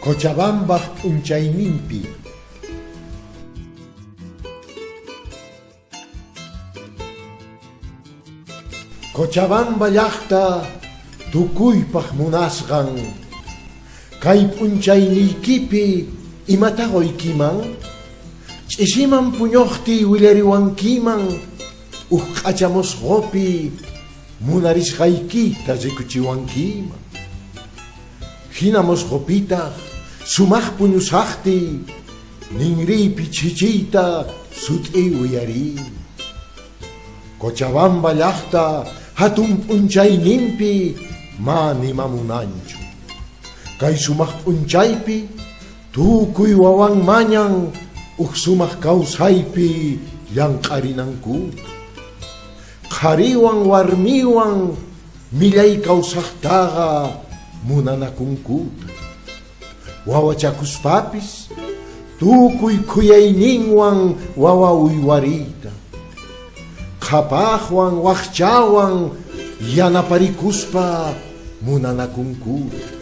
Cochabambaj p'unchayninpi. Cochabamba llaqta tukuypaq munasqan, kay p'unchayniykipi imata qoykiman? Ch'isiman puñuqtiy willariwankiman uj k'acha mosqopi munarisqaykita rikuchiwankiman. Hina mosqopitaq sumaq puñusaqtiy ninriypi chhichiyta sut'i uyarini. Cochabamba llaqta hatun p'unchayninpi ma nima munanchu. Kay sumaq p'unchaypi tukuy wawan mañan uj sumaq kawsaypi llank'arinankuta. Qhariwan warmiwan millay kawsaqtaqa munanakunkuta. Wawachakuspapis tukuy khuyayninwan wawa uywariyta. Qhapaqwan waqchawan yanaparikuspa munanakunkuta.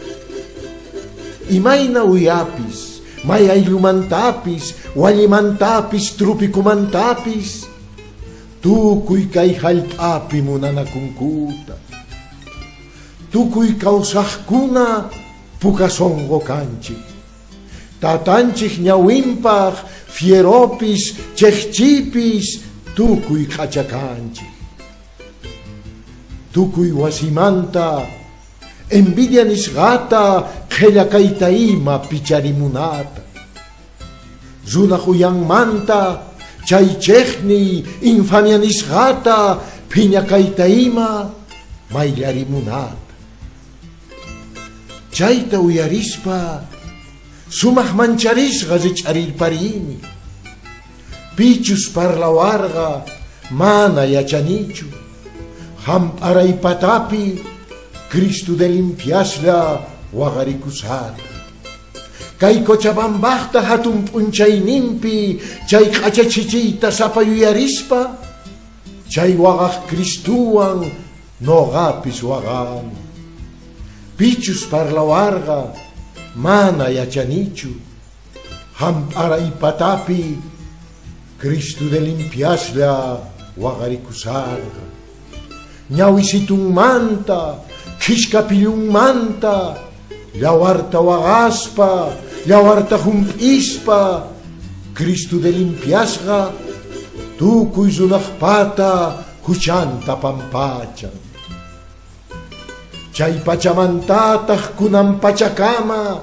Imayna uyapis, may ayllumantapis, wallimantapis, trupikumantapis, tukuy kay hallp'api munanakunkuta. Tukuy kawsaqkuna puka sonqo kanchik. Tatanchik ñawinpaq fieropis chejchipis tukuy k'acha kanchik. Tukuy wasimanta envidia nisqata qhella kayta ima picharimunata. Runaq uyanmanta chay chejniy infamia nisqata phiña kayta ima mayllarimunata. Chayta uyarispa sumaq mancharisqa rich'arirparini. Pichus parlawarqa mana yachanichu. Hamp'aray patapi Cristo de limpiaslla waqarikusharqa. Kay Cochabambajta hatun p'unchayninpi chay k'achachichiyta sapa yuyarispa, chay waqaq Cristowan noqapis waqani. Pichus parlawarqa mana yachanichu. Hamp'aray patapi Cristo de limpiaslla waqarikusharqa. Ñawisitunmanta, khishkapillunmanta, llawarta waqaspa, llawarta hump'ispa, Cristo de limpiasqa tukuy runaqpata huchanta pampachan. Chay pachamantataq kunan pachakama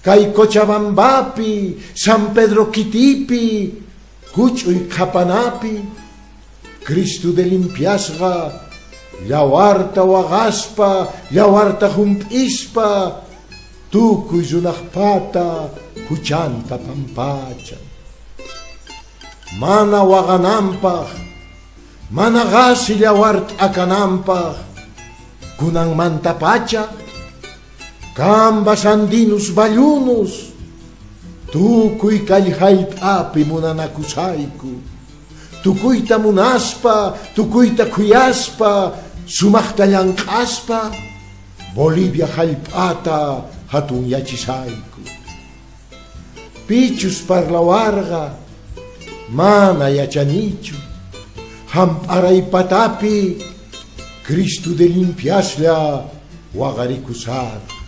kay Cochabambapi, San Pedro kitipi, huch'uy qhapanapi, Cristo de limpiasqa llawarta waqaspa, llawarta hump'ispa, tukuy runaqpata huchanta pampachan. Mana waqananpaq, mana qasi llawar t'akananpaq, kunanmantapacha Kambas andinus vallunus, tukuy kay hallp'api munanakusayku. Tukuyta munaspa, tukuyta khuyaspa, sumaqta llank'aspa, Bolivia hallp'ata hatunyachisayku. Pichus parlawarqa mana yachanichu. Hamp'aray patapi Cristo de limpiaslla waqarikusharqa.